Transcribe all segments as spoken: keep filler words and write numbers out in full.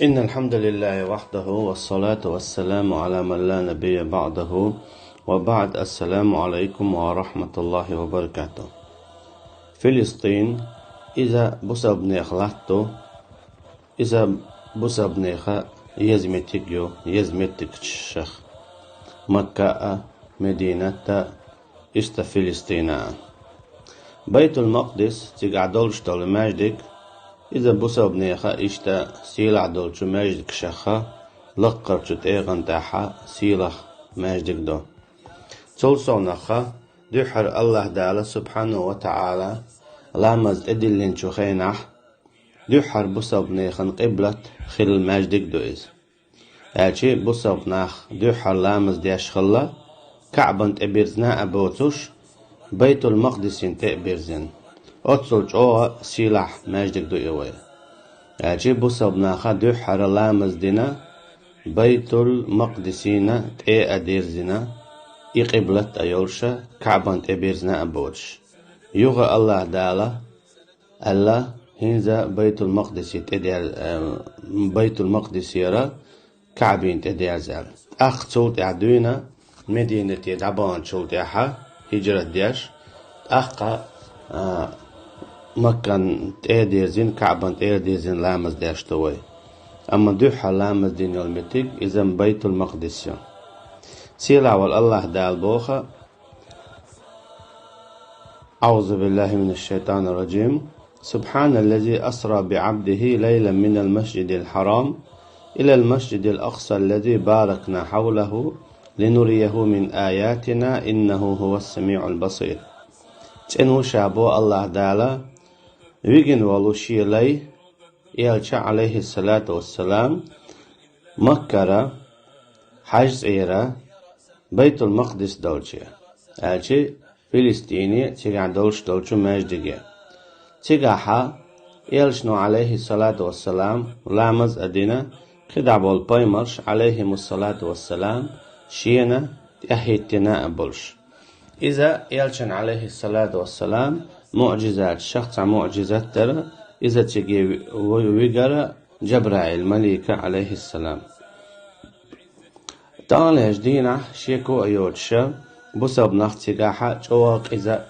إن الحمد لله وحده والصلاة والسلام على من لا نبي بعده وبعد. السلام عليكم ورحمة الله وبركاته. Филистин, иза бусалбанех латта, иза бусалбанеха еза меттиг ю, еза меттигаш. Макка а, Мединат а, иштта Филистин а. Байтул-Макъдис, цигахь долуш долу маьждиг, иза бусалбанеха иштта сийлахь долчу маьждигашха лаккхарчу тӀегӀан тӀехь сийлахь маьждиг ду. Цул совнаха, дуьххьара Аллаха Дала, субхьанаху ва таӀала, ламаз тӀедиллинчу хенахь, дуьххьара бусалбанехан къиблат хилла маьждиг ду иза. Аьлча бусалба нах дуьххьара ламаз деш хилла, КаӀбан тӀе бирзина а боцуш, Байтул-Макъдисин тӀе а бирзина. Оццул чӀогӀа сийлахь маьждиг ду и вай. Аьлча бусалба наха дуьххьара ламаз дина, Байтул-Макъдисина тӀе а дирзина, и къиблат а йолуша, КаӀбан тӀе бирзина а боцуш. Юха Аллаха Дала аьлла, хӀинца Байтул-Макъдисе тӀедер-, э, Байтул-Макъдисера КаӀбина тӀедерза аьлла. ТӀаккха цул тӀаьхьа дуьйна Мединате дӀабаханчул тӀаьхьа хӀижрат деш, тӀаккха, а, Маккан тӀе а дирзина, КаӀбан тӀе а дирзина ламаз деш ду вай. Амма дуьххьара ламаз дина йолу меттиг иза Байтул-Макъдис ю. Сийлахь волу Аллаха Дала боху, أعوذ بالله من الشيطان الرجيم. سبحان الذي أسرى بعبده ليلا من المسجد الحرام إلى المسجد الأقصى الذي باركنا حوله لنريه من آياتنا إنه هو السميع البصير. ЦӀена ву ша боху Аллаха Дала, вигина волу шен лай, элча, алейхиссалату вассалам, Маккара, Хьаьж-цӀера, Байтул-Макъдис долче, аьлча Филистине, цигахь долуш долчу маьждиге. Цигахьа элчано, алейхиссалату вассалам, ламаз а дина, кхидӀа болу пайхамарш, алейхимуссалату вассалам, шена тӀаьхьахӀиттина а болуш. Иза элчан, алейхиссалату вассалам, муъжизаташах цхьа муъжизат дара, иза циге ви-, ву-, вигара Джабраил малика, алейхиссалам. Таханлерчу дийнахь шеко а йоцуша, бусалба нах цигахьа чӀогӀа къиза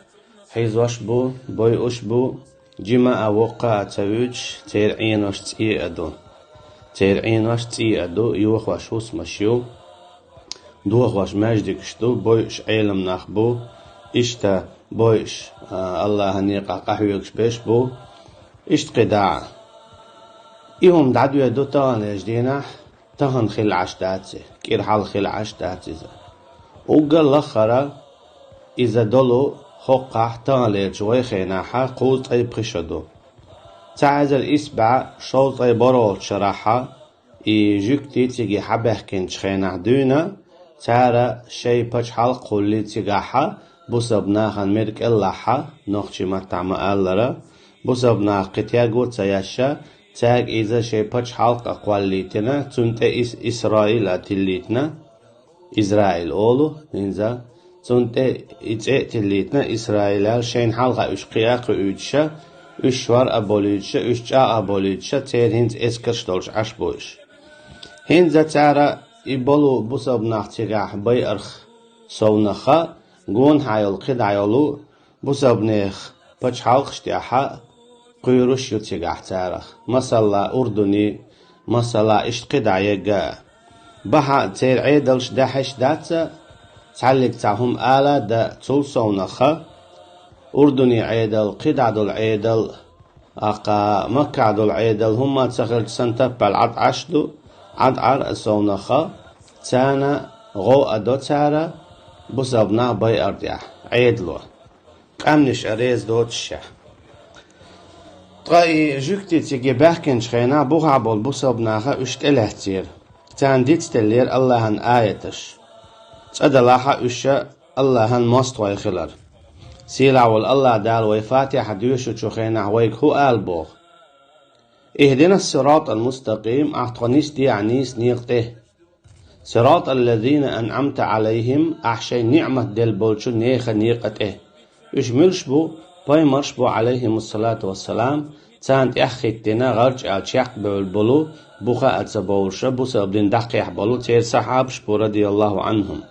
хьийзош бу, бойуш бу, жима а, воккха а ца вуьйцуш, церан Ӏенош цӀе а ду. Церан Ӏенош цӀе а ду, йохош хӀусамаш ю, дохош маьждигаш ду, бойуш Ӏелам нах бу, иштта бойуш, а, Аллахьан некъахь къахьоьгуш берш бу, иштта кхидӀа а. И хӀума дӀадоьду таханлерчу дийнахь, тахана хилла Ӏаш дац и, кӀира хьалха хилла Ӏаш дац иза. Уггар лаххара иза долу хӀокхахь таханлерчу вай хенахьа кхузткъе пхи шо ду. Цхьа эзар исс бӀе шовзткъе бархӀолгӀачу шарахьа и жуьгтий циге хьабаьхкинчу хенахь дуьйна, цара шайн пачхьалкх а кхуллий цигахьа, бусалба нахана мера кӀеллахьа, нохчийн маттахь ма-аллара, бусалба наха кхин тергал а ца ешша, цаьрга иза шайн пачхьалкх а кхоллийтина, цунна тӀе Ис-, Исраил а тиллийтина, Израил олу хӀинца, цунна тӀе и цӀе а тиллийтина, Исраил аьлла, шайна хьалха уьш кхиа а кхиуьйтуша, уьш шор а болуьйтуша, уьш чӀагӀ а болуьйтуша, церан хӀинца эскарш долуш Ӏаш бу уьш. ХӀинца цара и болу бусалба нах цигахь байарх совнаха, гонахьа йолу кхидӀа йолу бусалбанех пачхьалкхаш тӀехьа кхуьйруш ю цигахь царах. Масалла, Урдуни, масала, иштта кхидӀа егга а. Бахьа церан Ӏедалш дахьаш дац а, цхьаллиг цхьа хӀума ала а дан, цул совнаха, Урдуни Ӏедал, кхидӀа долу Ӏедал, аккха Маккахь долу Ӏедал хӀумма ца хилча санна таппал Ӏад Ӏаш ду, Ӏад Ӏар а совнаха, царна гӀов а до цара, бусалба нах байар тӀехь, Ӏедало. Къаьмнаш а реза доцуш ша. Ткъа и жуьгтий циге баьхкинчу хенахь бухахь болу бусалба наха уьш тӀелаьцнера. Царна дицделлера Аллахьан аяташ. ЦӀа далахьа уьш ша Аллахьан мостагӀий хилар. Сийлахь волу Аллах Дала вай Фатихьа доьшучу хенахь вайга хӀун ала боху? Ихдинас сиратал мустакъим, ахь тхо нисде ахь нийса некъа тӀе. Сиратал лазина анъамта Ӏалайхим, ахь шайн ниӀмат делла болчу нехан некъа тӀе. Уьш муьлш бу? Пайхамарш бу, Ӏалайхимуссалату вассалам, царна тӀаьхьахӀиттина гӀарч аьлла чекхбевлла болу, буха а ца бовлуша, бусалба дин дӀакхехь болу церан сахьабаш бу, радияллаху Ӏанхум.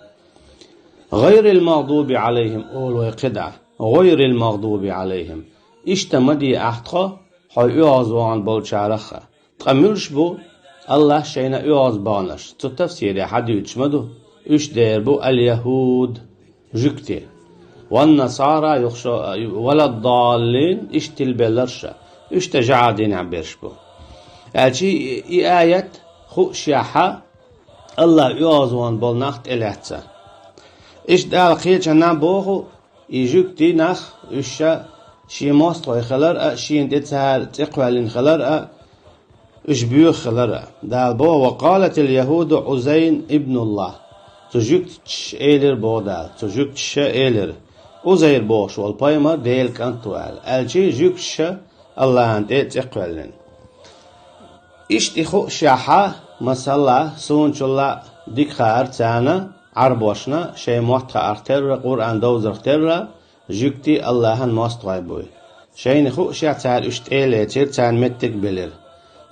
«ГӀайрил магӀдуби Ӏалайхим», олу вай кхидӀа. «ГӀайрил магӀдуби Ӏалайхим». Иштта ма де ахь тхо, хьо оьгӀазвахана болчарах а. Ткъа муьлш бу Аллахь шайна оьгӀазбаханарш? Цу тафсире хьадуьйцуш ма ду. Уьш дер бу аль-яхӀуд, жуьгти. Ван-насара, юха шо, валаддаллин, иштта тилбелларш а. Уьш тӀе жӀар динехь берш бу. Аьлча и, и аят хуушшехь, Аллахь оьгӀазвахана болу нах тӀелаьцна. Иштта Дала кхечанхьа боху, и жуьгти нах, уьш ша шен мостагӀий хилар а, шена тӀе цара цӀе кхоьллина хилар а, уьш боьха хилар а. Дала боху: «Ва къалатил яхӀуду Ӏузайр ибнуллахь». Цу жуьгташа элира боху Дала, цу жуьгташа элира: «Ӏузайр бохуш волу пайхамар Делан кӀант ву», аьлла. Аьлча жуьгташа Аллахьна тӀе цӀе кхоьллина. Иштта и хуушшехь, масала, суна чулла дика хаьара царна, Ӏарбошна, шайн мотт хаарх терра, Къуръан довзарх терра, жуьгти Аллахьан мостагӀий буй. Шайна хуушшехь цара уьш тӀе а лецира, царна меттиг а белира.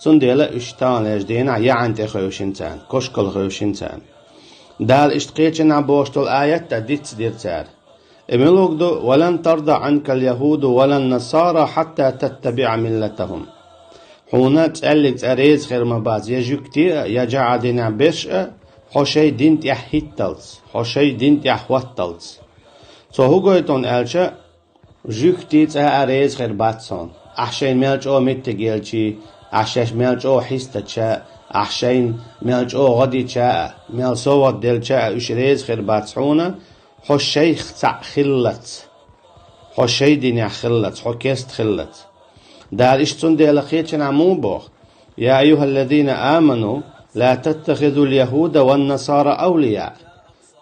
Цундела уьш таханлерчу дийнахь яӀан тӀе хевшина царна, кошкал хевшина царна. Дала иштта кхечанхьа бохуш долу аят а дицдира цара. И муьлхарг ду: «Ва лан тарда Ӏанкал яхӀуду ва лан насара хьатта таттабиӀа миллатахум». Хьуна цӀаьллиг цкъа реза хир ма бац я жуьгти а, я жӀар динехь берш а, хьо шайн дин тӀехь хӀитталц, хьо шайн дин тӀехь хӀотталц. Цо хӀун гойту аьлча, жуьгти цкъа а реза хир бац хьуна. Ахь шайна мел чӀогӀа меттиг елчий, ахь шаьш мел чӀогӀа хьистача а, ахь шайна мел чӀогӀа гӀо дича а, мел совгӀат делча а, уьш реза хир бац хьуна, хьо шайх цхьаъ хиллалц, хьо шайн динехь хиллалц, хьо керста хиллалц. Дала иштта цундела кхечанхьа муха боху: «Я айюхаллазина аману, ла таттахизул яхӀуда ван насара авлияъ».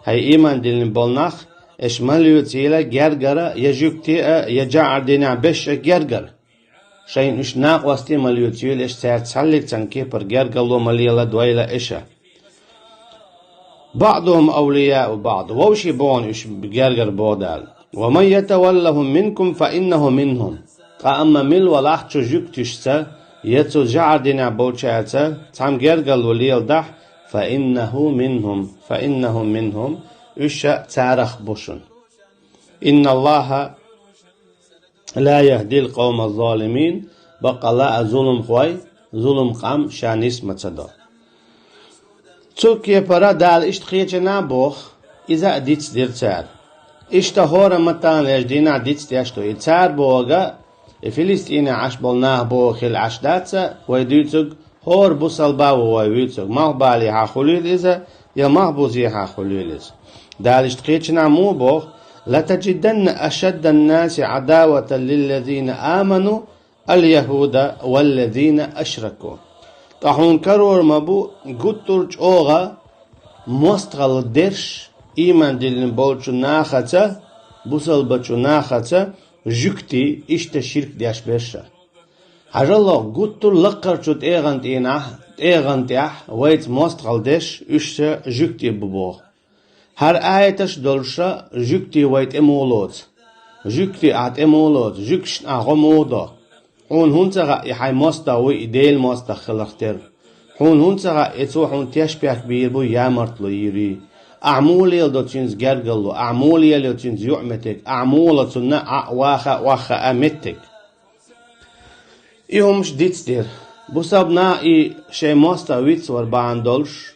ХӀай, ийман диллина болу нах, аша ма лоьцийла гергара я жуьгти а, я жӀар динехь берш а гергара. Шайна уьш накъостий а ма лоьцийла аша, цаьрца цхьаьллиг цхьана кепара гергарло ма леладойла аша. «БаӀдухум авлияу баӀд». Вовшийн боху уьш гергара боху Дала. «Ва ман ятаваллахум минкум фа иннаху минхум». Ткъа амма мила валахь цу жуьгташца, я цу жӀар динехь болчаьрца цхьамма гергарло леладахь, «фа иннаху минхум, фа иннаху минхум», уьш ша царах бу шуна. «Инналлаха ла яхӀдил къавмаз-залимин», баккъалла а зуламхой, зулам къам ша нис ма ца до. Цу кепара Дала иштта кхечанхьа боху, иза а дицдира цара. Иштта хӀора ма таханлерчу дийнахь дицдеш ду. И цара бохург, и Филистийнехь Ӏаш болу нах бохург хилла Ӏаш дац, вай дуьйцург, хӀора бусалба а ву вай вуьйцург, малхбалехьа хуьлийла иза, я махбузехьа хуьлийла иза. Дала иштта кхечанхьа муха боху: «Латаджиданна ашадданнаси Ӏадаватан лиллазина аману аль-яхӀуда валлазина ашраку». Ткъа хьуна карор ма бу гуттар а чӀогӀа мостагӀалла дерш ийман диллина болчу нахаца, бусалбачу нахаца, жуьгти, иштта ширк деш берш а. Хьажал, гуттар а лакхарчу тӀегӀан тӀехь, тӀегӀан тӀехь вайца мостагӀалла деш, уьш ша жуьгти бу боху. ХӀара аяташ долуша жуьгти вай тӀе муха лоцу? Жуьгти ахь тӀе муха лоцу? Жуьгташна ахь гӀо муха до? Хьуна хӀунда ца хаьа, и хьайн мостагӀа вуй, и Делан мостагӀа хиларх терра? Хьуна хӀунда ца хаьа, и цо хьуна тешпехк бийр буй, ямартло йийр юй? Ахь муха леладо цуьнца гергарло? Ахь муха лелайо цуьнца юкъаметтиг? Ахь муха ло цунна Ӏа а, ваха а, охьахаа а меттиг? И хӀумаш дицдира. Бусалба нах и шайн мостагӀа вицвар бахьана долуш,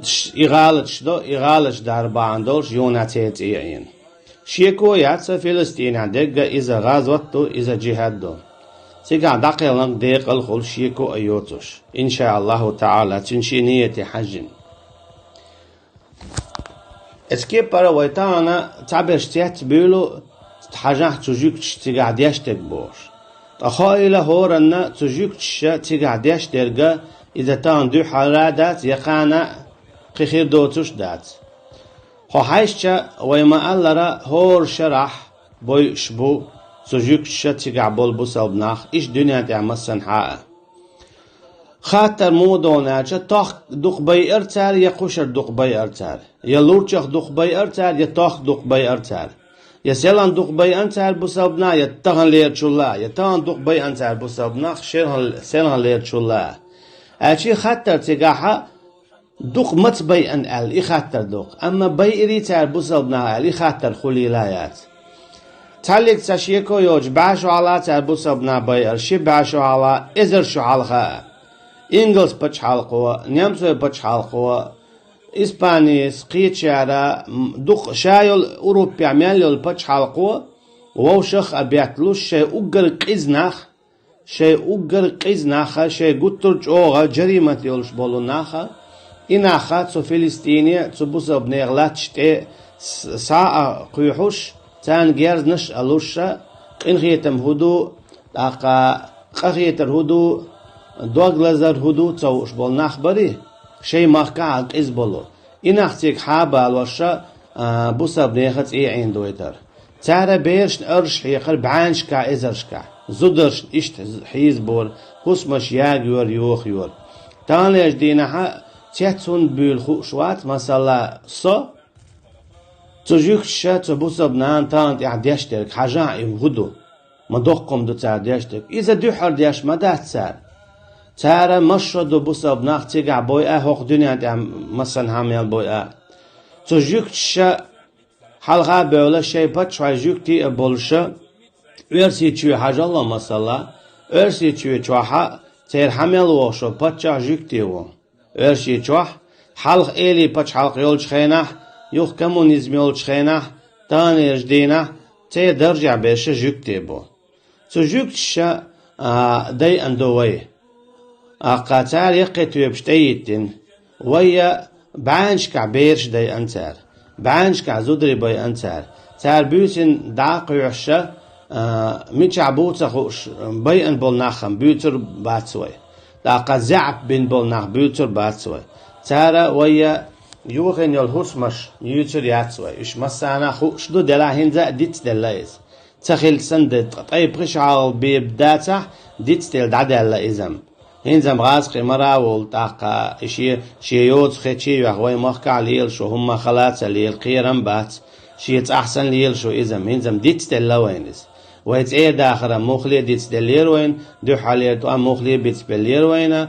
ш-, и гӀалаташ до, и гӀалаташ дар бахьана долуш, юха цӀе а йина. Шеко яц, Филистийнехь дерг а иза гӀазот ду, иза джихӀад ду. Цигахь дӀакхелхинарг декъал хуьлу шеко а йоцуш. Иншааллаху таӀала, цуьнан шен нийяте хьаьжжина. Эцу кепара вай тахана цхьаберш цецбуьйлу, хьажахь цу жуьгташа цигахь деш дерг бохуш. Ткъа хоийла хӀоранна цу жуьгташа цигахь деш дерг, иза тахана дуьххьара а дац, я кхана а кхин хир доцуш а дац. Хьо хьаьжча, вай ма-аллара, хӀора шарахь бойуш бу цу жуьгташа цигахь болу бусалба нах, иштта дуьнен тӀехь массанхьа а. Хаттар муха ду аьлча, тохк дукха байара цара, я кхушара дукха байара цара, я лурчах дукха байара цара, я тохк дукха байара цара. Я селхан дукха байъан цара бусалба нах, я таханлерчул а, я тахана дукха байъан цара бусалба нах, шерхан, селханлерчул а. Аьлча хаттар цигахьа дукха маца байъан аьлла, и хаттар дукха. Амма байъирий цара бусалба нах аьлла, и хаттар хулийла яц. Цхьаллиг цхьа шеко йоцуш, бӀаь шо хьалха цара бусалба нах байъар, ши бӀаь шо хьалха, эзар шо хьалха а. Ингалс пачхьалкхо, немцой пачхьалкхо, Испанис, кхечара, м, дукха ша йолу Европехь мел йолу пачхьалкхо вовшах а бетталуш, шайн уггар къиза нах, шайн уггар къиза наха, шайн гуттар а чӀогӀа жаримат йолуш болу наха, и наха цу Филистине, цу бусалба нехан латташ тӀе с-, схьа а кхуьйхьуш, царна герзнаш а луша, къинхетам хӀу ду, тӀаккха къахетар хӀу ду, дог лазар хӀу ду ца хууш болу нах барий, шайн махкахь а къиза болу. И нах цига хьа а балоша, а, бусалба нехан цӀий Ӏийндойтар. Цара берашна арш хьекхар бӀаьнашкахь, эзаршкахь. Зударшна иштта хьийзабора, хӀусамаш ягайора, йохайора. Таханлерчу дийнахьа цец хӀунда буьйлу хууш вац, масала, со, цу жуьгташа, цу бусалба нана тахана тӀехь деш дерг, хьажахь, и хӀу ду? Ма доккха хӀума ду цара деш дерг. Иза дуьххьара деш ма дац цара. Цара маршо ду бусалба нах цигахь бойа, хӀокху дуьнен тӀехь массанхьа мел бойа. Цу жуьгташа хьалха а бевлла, шайн паччахьой жуьгтий а болуша, Оьрсийчоь хьажалла, масала, Оьрсийчоь чохь а церан хьа мел вохуш волу паччахь жуьгтий ву. Оьрсийчохь, хьалха элий пачхьалкх йолчу хенахь, юха коммунизм йолчу хенахь, таханлерчу дийнахь церан даржехь берш жуьгтий бу. Цу жуьгташа, а, дайъан ду вай. Аккха цара яккхий тоьпаш тӀейиттина. Вай я бӀаьнашкахь бераш дайъан цара. БӀаьнашкахь зударий байъан цара. Цара буьйсина дӀа а кхоьхьуша, а, мичахь бу ца хууш, байъан болу нах-м буьйцур бац вай. ТӀаккха заьӀап бина болу нах буьйцур бац вай. Цара вай я йохийна йолу хӀусамаш юьйцур яц вай. Уьш массарна а хууш ду, делахь хӀинца а дицделла иза. Ца хилча санна де, ткъа тӀай пхи шо хьалха бен дацахь, дицделла дӀадаьлла иза-м. ХӀинца-м гӀазкхи мара а волу, тӀаккха и шен, шен йоцу хечий а йоьхна, вайн махкахь лелаш ву, хӀумма хала а ца лела, кхерам а бац, шен цӀахь санна лелаш ву иза-м, хӀинца-м дицделла вайна иза. Вай цӀера дахар-м муххале а дицделлера вайна, дуьххьарлера тӀом муххале а бицбеллера вайна,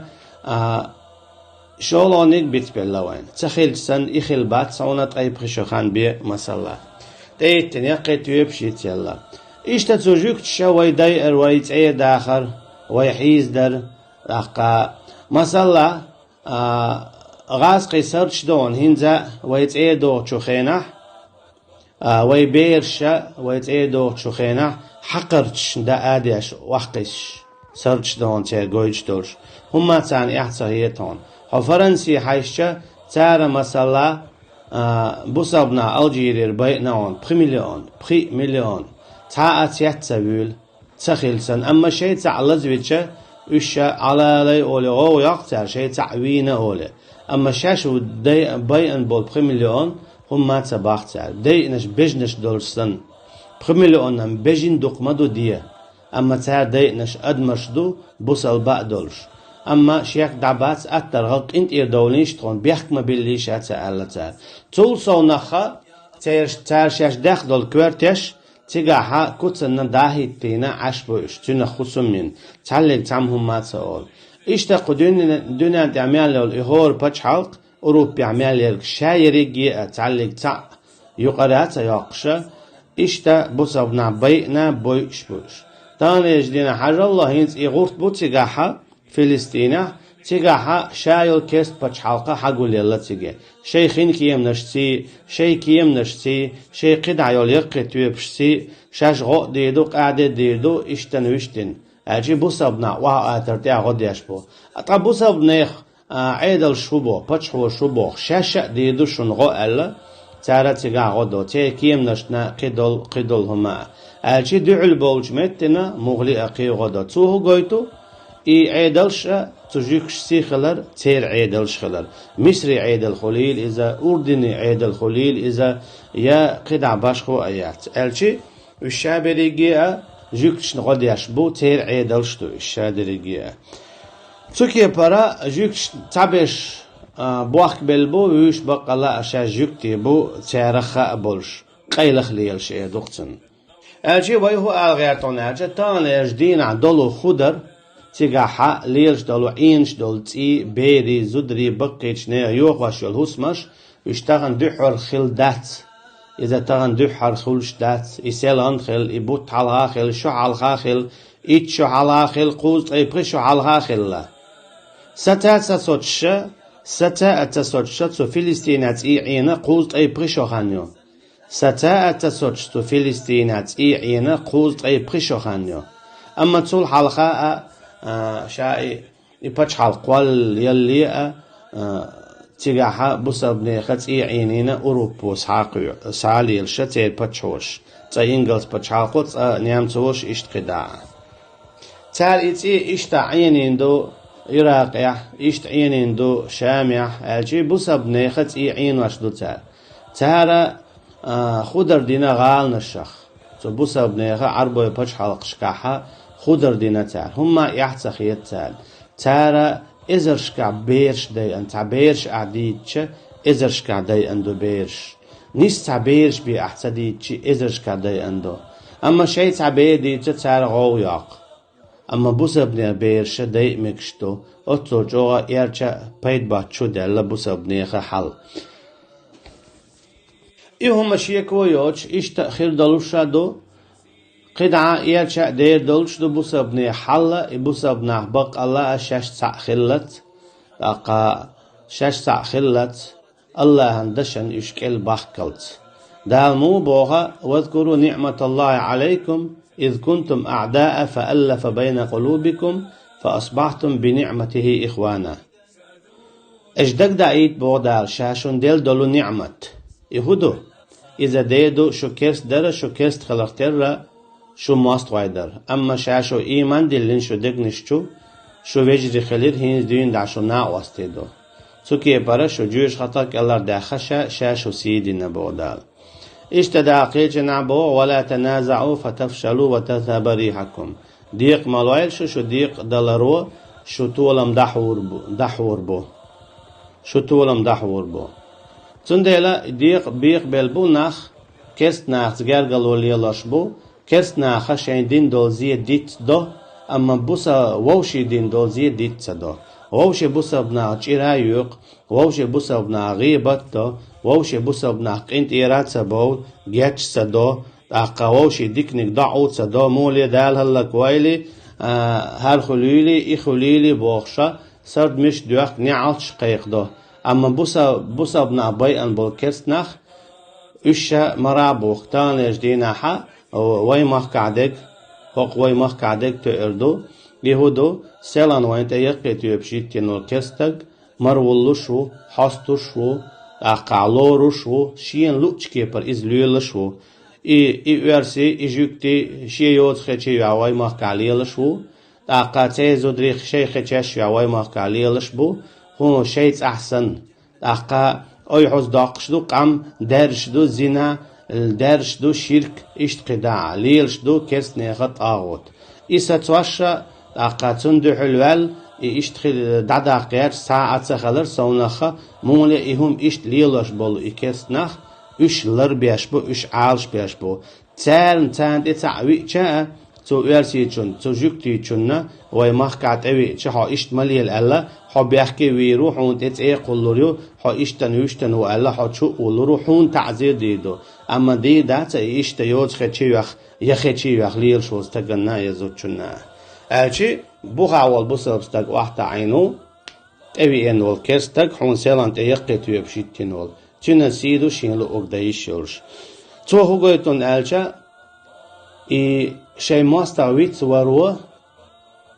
а, шолгӀаниг бицбелла вайна. Ца хилча санна, и хила бац хьуна ткъай пхи шо хан бен, масала. ТӀейиттина яккхий тоьпаш йицъелла. Иштта цу жуьгташа вай дайар, вай цӀера дахар, вай хьийзадар, тӀаккха, масала, а, гӀазкхий сардаш дохуна хӀинца вай цӀера дохучу хенахь, а, вай бераша, вай цӀера дохучу хенахь, хьакхарчаш дан а деш, охьакхиссаш, сардаш дохуна церан гойтуш долуш. ХӀумма царна эхь ца хета хьуна. Хьо Фарансе хьаьжча, цара, масала, а, бусалба нах Алжирера байъина хьуна пхи миллион, пхи миллион. Цхьа а цец ца вуьйлу. Ца хилла санна. Амма шайн цхьаъ лазвича, уьш ша Ӏалалай олий гӀовгӀа йоккху цара, шайн цхьаъ вийна олий. Амма шаьш ву дай-, байъан болу пхи миллион хӀумма а ца боху цара. Дайъанаш бежанаш долуш санна. Пхи миллионан бежан дукха ма ду де. Амма цара дайъанаш адамаш ду, бусалба а долуш. Амма шек дӀабац, аттаргӀал къинтӀера довлийша тхуна, бехк ма биллийша ца аьлла цара. Цул совнаха цераш-, цара шаьш дехна долу коьртеш, цигахьа куцанна дӀахӀиттийна Ӏаш бу уьш, цуьнах хӀусам йина, цхьаллиг цхьамма хӀумма а ца олу. Иштта кху дуьнен, дуьнен тӀехь мел йолу и хӀора пачхьалкх, Европехь мел ерг ша ерриге а цхьаллиг цхьаъ юкъара а ца йоккхуша, иштта бусалба нах байъина, бойуш бу уьш. Таханлерчу дийнахь хьажалла, хӀинца и гӀурт бу цигахьа, Филистинехь, цигахьа ша йолу керста пачхьалкха хьагулъелла циге. Шайн хин кеманашций, шайн кеманашций, шайн кхидӀа йолу яккхий тоьпашций, шаьш гӀо а дийр ду, къаьхьа де а дийр ду, иштта вуьштина. Аьлчи бусалба нах охьа атар тӀехь гӀо деш бу. Ткъа бусалба нех, а, Ӏедалш хӀу боху, пачхьош хӀу боху, шаьш а дийр ду шуна гӀо аьлла, цара цигахь гӀо до, церан кеманашна кхидолу, кхидолу хӀума а. Аьлчи дуьхьал болчу меттина муххале а кхин гӀо до. Цо хӀу гойту? И Ӏедалш а цу жуьгташций хилар, церан Ӏедалш хилар. Мисри Ӏедал хуьлийла иза, Урдуни Ӏедал хуьлийла иза, я кхидӀа башхо а яц. Аьлчи уьш ша берриге а жуьгташна гӀо деш бу, церан Ӏедалш ду уьш ша дерриге а. Цу кепара жуьгташ цхьаберш, а, бохкабелла бу, вуьш баккъалла а шаьш жуьгтий бу, царах хаа болуш. къайлаха лелаш эр ду-кх цунна. Аьлча вай хӀун ала гӀертон аьлча, таханлерча дийнахь долу хӀу дар, цигахь лелаш долу, Ӏенаш долу цӀий, берий, зударий, баккхийчу нехан йохош йолу хӀусамаш, уьш тахана дуьххьара хилла дац. Иза тахана дуьххьара хуьлуш дац. И селхана хилла, и бутт хьалха хилла, шо хьалха хилла, итт шо хьалха хилла, кхузткъе пхи шо хьалха хилла. Саца а ца соцуша, саца а ца соцуша цу Филистинехь цӀий Ӏийна кхузткъе пхи шо хан ю. Саца а ца соцуш цу Филистинехь цӀий Ӏийна кхузткъе пхи шо хан ю. Амма цул хьалха а, а, ша и, и пачхьалкх кхоллале а, а, цигахь бусалба нехан цӀий Ӏийнийна Уруппо схьакхо-, схьалелаш церан паччахьаш, цкъа ингалс пачхьалкхо, цкъа немцош, иштта кхидӀа а. Цара и цӀий иштта Ӏийнийна ду Иракъехь, иштта Ӏийнийна ду Шамехь, аьлча бусалба нехан цӀий Ӏийнош ду цара. Цара, а, хӀу дар дина гӀаланашах. Цу бусалба нехан Ӏарбойн пачхьалкхашкахь хӀу дар дина цара. ХӀумма а эхь ца хета царна. Цара эзаршкахь бераш дайъина, цхьа бераш ахь дийцча, эзаршкахь дайъина ду бераш. Нийса цхьа бераш бен ахь ца дийцча, эзаршкахь дайъина ду. Амма шайн цхьа бер дийцча, цара гӀовгӀа йоккху. Амма бусалба нехан бераш дайа мегаш ду, оццул чӀогӀа эрча а, пайда боццуш а даьлла бусалба нехан хьал. И хӀума шеко йоцуш, иштта а хир долуш а ду, кхидӀа а эрча а дер долуш ду бусалба нехан хьал, и бусалба нах баккъалла а шаьш цхьаъ хиллалц, тӀаккха шаьш цхьаъ хиллалц, АллахӀан дашан уьш кӀел бахкалц. Дала муха боху: «Вазкуру ниӀматаллахӀи Ӏалайкум, из кунтум аӀдаан, фа аллафа байна къулубикум, фа асбахьтум би ниӀматихӀи ихвана». Аша дагадаийта, боху Дала, ша шуна делла долу ниӀмат. И хӀун ду? Иза дер ду, шу керст дара, шу керст хиларх терра, шу мостагӀий дара. Амма ша шу ийман диллина шу дегнаш чу, шу вежарий хилира, хӀинца дуьйна дӀа шу накъостий ду. Цу кепара шу жоьжахатах кӀелхьардаьхна ша, ша шу сий дина, боху Дала. Иштта Дала кхечанхьа боху: «Ва ла таназаӀу фа тафшалу ва тазхӀаба рихьакум». Декъа ма лойла шу, шу декъа даларо шу толам дӀахьур бу, дӀахьур бу. Шу толам дӀахьур бу. Цундела декъа бекъабелла бу нах, керст нахаца гергарло лелош бу, керст наха шайн дина долу зе диц до, амма буса вовшийн дина долу зе диц ца до. Вовшийн бусалба наха чӀира а йоькху, вовшийн бусалба наха гӀийбат а до, вовшийн бусалба нах къинтӀера а ца бовла, гечдеш а ца до, тӀаккха вовшийн диканиг доӀа а ца до, муха ле Дала хӀаллаквойла, а, хӀара хуьлийла, и хуьлийла бохуш а, сардамаш а доьхку, неӀалташ а кхайкхадо. Амма буса-, бусалба нах байъина болу керст нах, уьш ша мара а бухку, таханлерчу дийнахьа вайн махкахь дерг, хӀокху вайн махкахь дерг тоьар ду, и хӀун ду, селхана вайна тӀе яккхий тоьпаш йиттина волу керст стаг, мара вуллуш ву, хьостуш ву, тӀаккха лоруш ву, шена луъучу кепара иза лоьлуш ву. И, и оьрсий, и жуьгтий шен йоцу хечий вайн махкахь лелаш ву, тӀаккха церан зударий шайн хечеш вайн махкахь лелаш бу, хӀун шайн цӀахь санна. ТӀаккха ойхьуз доккхуш ду къам, даьржаш ду зина, даьржаш ду ширк, иштта кхидӀа а, лелаш ду керст нехан тӀагӀут. И сацош а, тӀаккха цунна дуьхьал ваьлла, и иштта хи-, дӀадаккха гӀерташ цхьа а ца хилар совнаха, муха ле и хӀума иштта лелош болу и керст нах, уьш ларбеш бу, уьш Ӏалашбеш бу. Царна, царна тӀе цхьаъ виъча а, цу оьрсичунна, цу жуьгтичунна, вайн махкахь тӀевиъча, хьо иштта ма лела аьлла, хьо бехке вийр ву, хьуна тӀе цӀе кхуллур ю, хьо иштта вуьшта ву аьлла, хьо чу а вуллур ву, хьуна таӀзир дийр ду. Амма дийр дац и иштта йоцу хечий вайх, я хечий вайх лелаш волу стаганна а, я зудчунна а. Аьлча, бухахь волу бусалба стаг охьатаӀийна ву, тӀевиъна волу керст стаг, хьуна селхана тӀе яккхий тоьпаш йиттина волу. Цуьнан сий ду шена луъург дан йиш йолуш. Цо хӀун гойту аьлча, и шайн мостагӀа вицваро,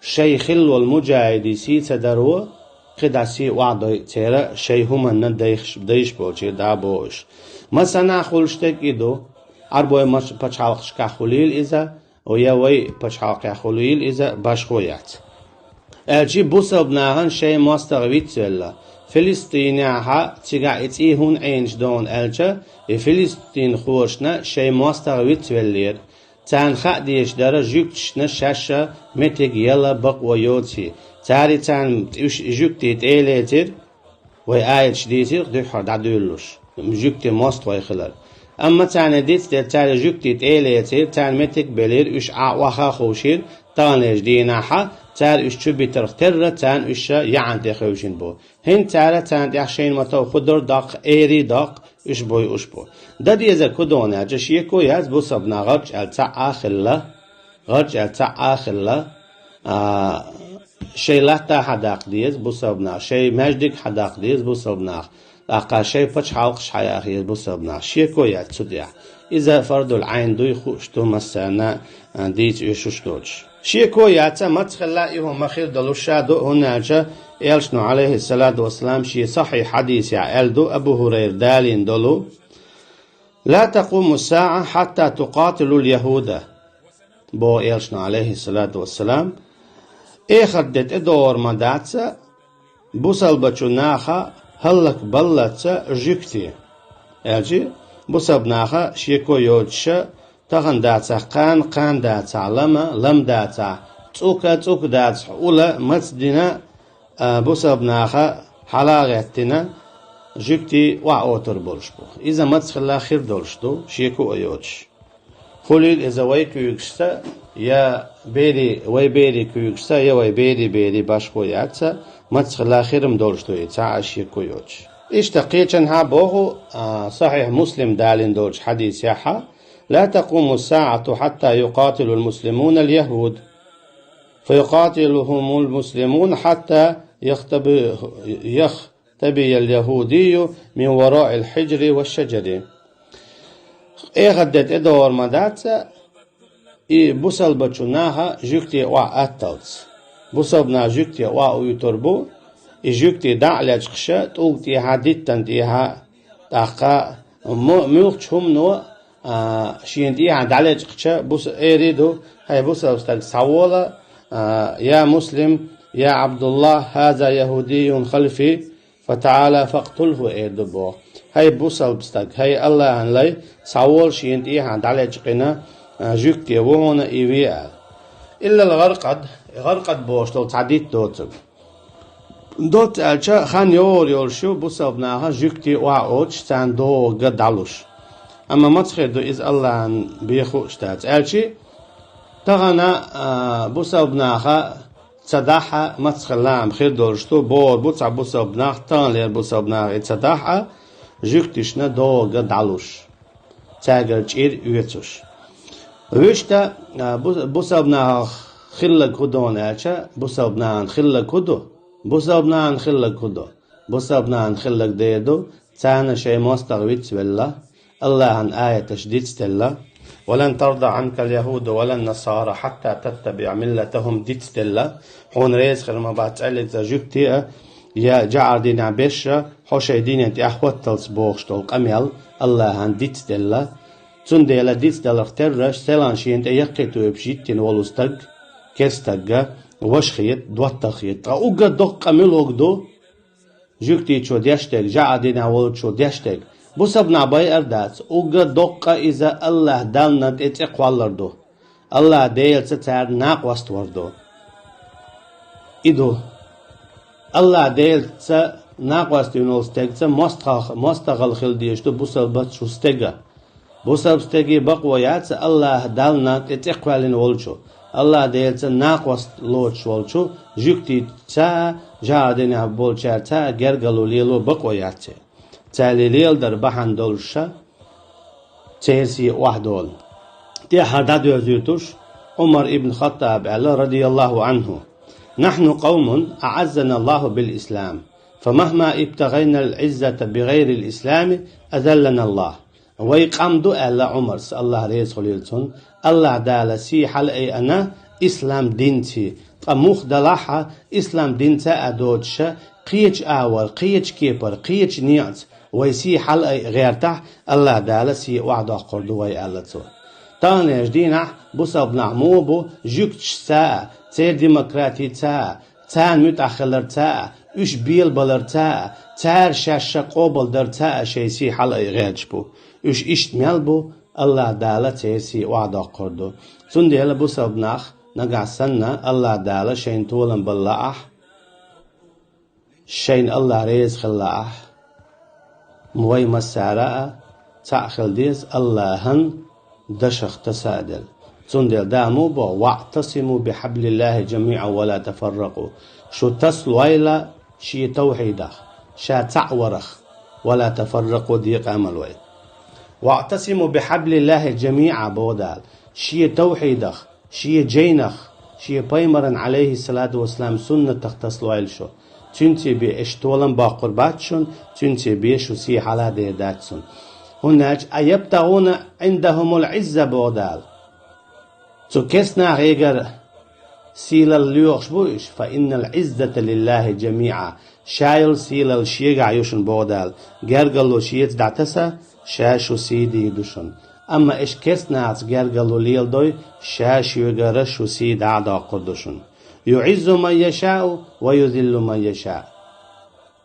шайн хилла волу муджахӀидийн сий ца даро, кхидӀа сий охьадойу церан шайн хӀуманна дайш, дайш болчеран дӀа а боху уьш. Массанхьа хуьлуш дерг и ду, Ӏарбойн мач-, пачхьалкхашкахь хуьлийла иза, я вай пачхьалкхехь хуьлийла иза, башхо яц. Аьлча бусалба нахана шайн мостагӀа вицвелла, Филистинехьа цигахь и цӀий хӀунда Ӏийнаш ду аьлча, и филистинхошна шайн мостагӀа вицвеллера. Царна хаа дезаш дара жуьгташна шаьш а меттиг яла бакъо йоций. Цара и царна уьш жуьгтий тӀе а лецира, вай аяташ дийцира-кх дуьххьара дӀадуьйлалуш, жуьгтийн мостагӀий хилар. Амма царна дицделира, цара жуьгтий тӀе а лецийра, царна меттиг а белийра, уьш Ӏа охьа а ховшийра, таханлерчу дийнахьа цара уьш чу битарх терра, царна уьш яӀан тӀе хевшина бу. ХӀинца цара царна тӀехь шайна ма-тов хӀу дара доккха, эри доккха, уьш буй уьш бу. Дан дезарг хӀу ду аьлча, шеко яц бусалба нах гӀарчӀ аьлла цхьаъ а хилла, гӀарчӀ аьлла цхьаъ а хилла, а, шайн латта хьадаккха деза бусалба нах, шайн маьждиг хьадаккха деза бусалба нах, тӀаккха шайн пачхьалкхаш хьаяха еза бусалба нах. Шеко яц цу тӀехь. Иза фардул Ӏайн дуй хууш ду массарна, а, дийца оьшуш доцуш. Шеко яц, маца хилла и хӀума хир долуш ша ду, хӀунда аьлча Элчано, Ӏалайхиссалату вассалам, шен сахьихь хьадисехь аьлла ду, Абу ХӀурайра далийна долу: «Ла такъуму саӀа хьатта тукъатилул яхӀуда», боху Элчано, Ӏалайхиссалату вассалам, эхарт де тӀедогӀур ма дац бусалбачу наха хӀаллакбаллалц жуьгти. Аьлчи, бусалба наха шеко йоцуша, тахана дацахь кхана, кхана дацахь лама, лама дацахь цӀука, цӀука дацахь ула, маца дина а, бусалба наха хьала а гӀеттина, жуьгти охьаотур болуш бу. Иза маца хилла хир долуш ду, шеко а йоцуш. Хуьлийла иза вай куьйгашца, я бери, вай бери куьйгашца, я вай бери-бери башхо яц, маца хилла хирам долуш ду и, цхьа а шеко йоцуш. Иштта кхечанхьа боху, а, Сахьихь Муслим далийна долчу хьадисехьа: «Ла такъуму саӀату хьатта юкъатилул муслимунал яхӀуд». «فيقاتلهم المسلمون حتى يختب-، يختبئ اليهودي من وراء الحجر والشجر». Эхарт де тӀедогӀур ма дац и бусалбачу наха жуьгти охьа атталц. Бусалба нах жуьгти охьа уьйтур бу, и жуьгти дӀа а лечкъаша, тӀулга тӀехьа, диттан тӀехьа, тӀаккха мо-, муьлххачу хӀумано, а, шена тӀехьа дӀалечкъача, бус-, эри ду: «ХӀай бусалба стаг, схьавола, а, я Муслим, я Ӏабдуллахь, хаза яхӀудийюн халфи, фатаӀала факътулхӀу», эр ду боху. «ХӀай бусалба стаг, хӀай Аллахьан лай, схьавола шена тӀехьа дӀалечкъина, а, жуьгти ву хьуна, и ве», аьлла. Иллал гӀаркъад, гӀаркъад бохуш долу цхьа дитт доцург. Доцца аьлча, хан йогӀур йолуш ю бусалба наха жуьгти охьаоцуш, царна догӀа дӀалуш. Амма маца хир ду иза Аллахьан бен хууш дац. Аьлчи, тахана, а, бусалба наха ца дахьа маца хилла а хир долуш ду, бохур бу цхьа бусалба нах, таханлера бусалба наха и ца дахьа, жуьгтишна догӀа дӀалуш. Цаьргара чӀир оьцуш. Вуьшта, а, бу-, бусалба нахах хилларг хӀун ду аьлча, бусалба нахана хилларг хӀун ду? Бусалба нахана хилларг хӀун ду? Бусалба нахана хилларг дер ду, царна шайн мостагӀа вицвелла, Аллахьан аяташ дицделла: «Ва лан тарда Ӏанкал яхӀуду ва лан насара хьатта таттабиӀа миллатахӀум», дицделла, хьуна реза хир ма бац цӀаьллиг цхьа жуьгти а, я жаӀар динехь берш а, хьо шайн динан тӀехь хӀотталц бохуш долу къамел Аллахьан дицделла. Цундела дицдаларх терра, селхана шена тӀе яккхий тоьпаш йиттина волу стаг, керстагга, ваша хета, доттагӀа хета. Ткъа уггар доккха къа муьлхарг ду? Жуьгтичо деш дерг, жаӀар динехь волчо деш дерг. Бусалба нах байар дац, уггар доккха къа иза Аллахь Далла тӀе цӀе кхоллар ду. Аллахь Делаца царна накъост вар ду. И ду. Аллахь Делаца накъост вина волу стегца мостагӀал-, мостагӀалла хила дезаш ду бусалбачу стеган. Бусалба стеге бакъо яц Аллахь Далла тӀе цӀе кхоьллина волчу, Аллахь Делаца накъост лоцуш волчу жуьгтица а, жаӀар динехь болчаьрца а гергарло лело бакъо яц. Цаьрла леладар бахьана долуш ша, церан сий охьадолу. ТӀаьхьара дӀадоьзуьйтуш, Ӏумар ибн Хаттаб аьлла, радияллаху Ӏанху: «Нахьну къавмун аӀаззана Аллаху бил ислам, фа махма ибтагӀайна ал Ӏиззата би гӀайрил ислами, азаллана Аллах». Вай къам ду, аьлла Ӏумарс, Аллахь реза хуьлийла цунна, Аллахь Дала сий хьалаайъина ислам динций, ткъа муха далахь а, ислам динца а доцуша, кхечу агӀор, кхечу кепара, кхечу некъаца вай сий хьалаайъа гӀертахь, Аллахь Дала сий охьадоккхур ду вай, аьлла цо. Таханлерчу дийнахь бусалба нах муха бу жуьгташца а, церан демократица а, царна муьтӀахь хиларца а, уьш белабаларца а, цара шаьш ша къобалдарца а шайн сий хьалаайъа гӀерташ бу. Уьш иштта мел бу, Аллахь Дала церан сий охьадоккхур ду. Цундела бусалба нах, нагахь санна Аллахь Дала шайна толам бала лаахь, шайна Аллахь реза хила лаахь, вай массара а, цхьаъ хила деза Аллахьан дашах таса а делла. Цундела Дала ма боху: «ВаӀтасиму бихьаблиллахьи жамиӀан ва ла тафарракъу». Шу тасалойла шен тавхьидах, ша цхьаъ варах, «ва ла тафарракъу», декъа а ма лой. «ВаӀтасиму бихьаблиллахьи жамиӀан», боху Дала, шен тавхьидах, шен жайнах, шен пайхамаран, Ӏалайхьиссалату вассалам, суннатах тасалойла шу. Цуьнца бен аша толам боккхур бац шуна, цуьнца бен шу сий хьалха дер дац шуна. ХӀунда аьлча: «АйябтагӀуна Ӏиндахьумул Ӏизза», боху Дала. Цу керстанахегара сийлалла лоьхуш бу уьш? «Фа иннал Ӏиззата лиллахьи жамиӀан». Ша йолу сийлалла шегахь ю шуна, боху Дала. Гергарло шеца дӀатаса, ша шу сий дийр ду шуна. Амма аша керстанахца гергарло леладой, ша шоьгара шу сий дӀа а доккхур ду шуна. «ЮӀиззу ман яшаъу ва юзиллу ман яшаъ».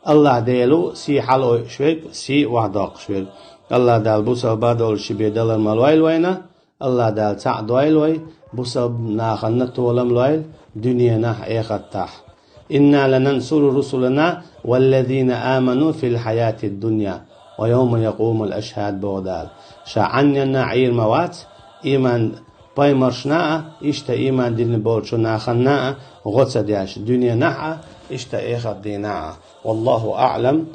Аллахь Дела ву сий хьалаойуш верг, сий охьадоккхуш верг. Аллахь Дала бусалба долуш ши бен далар ма лойла вайна. Аллахь Дала цхьаъ дойла вай, бусалба нахана толам лойла дуьненахь а, эхартахь а. «Инна ланансуру русулана валлазина аману фил хьаятид дунья ва явма якъумул ашхьад», боху Дала. Ша Ӏанненна Ӏийр ма вац, ийман пайхамаршна а, иштта ийман дина болчу нахана а гӀо ца деш, дуьненахь а, иштта эхарт дийнахь а. Валлахьу аӀлам.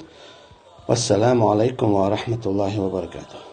Вассаламу Ӏалайкум ва рахьматуллахьи ва баракатухь.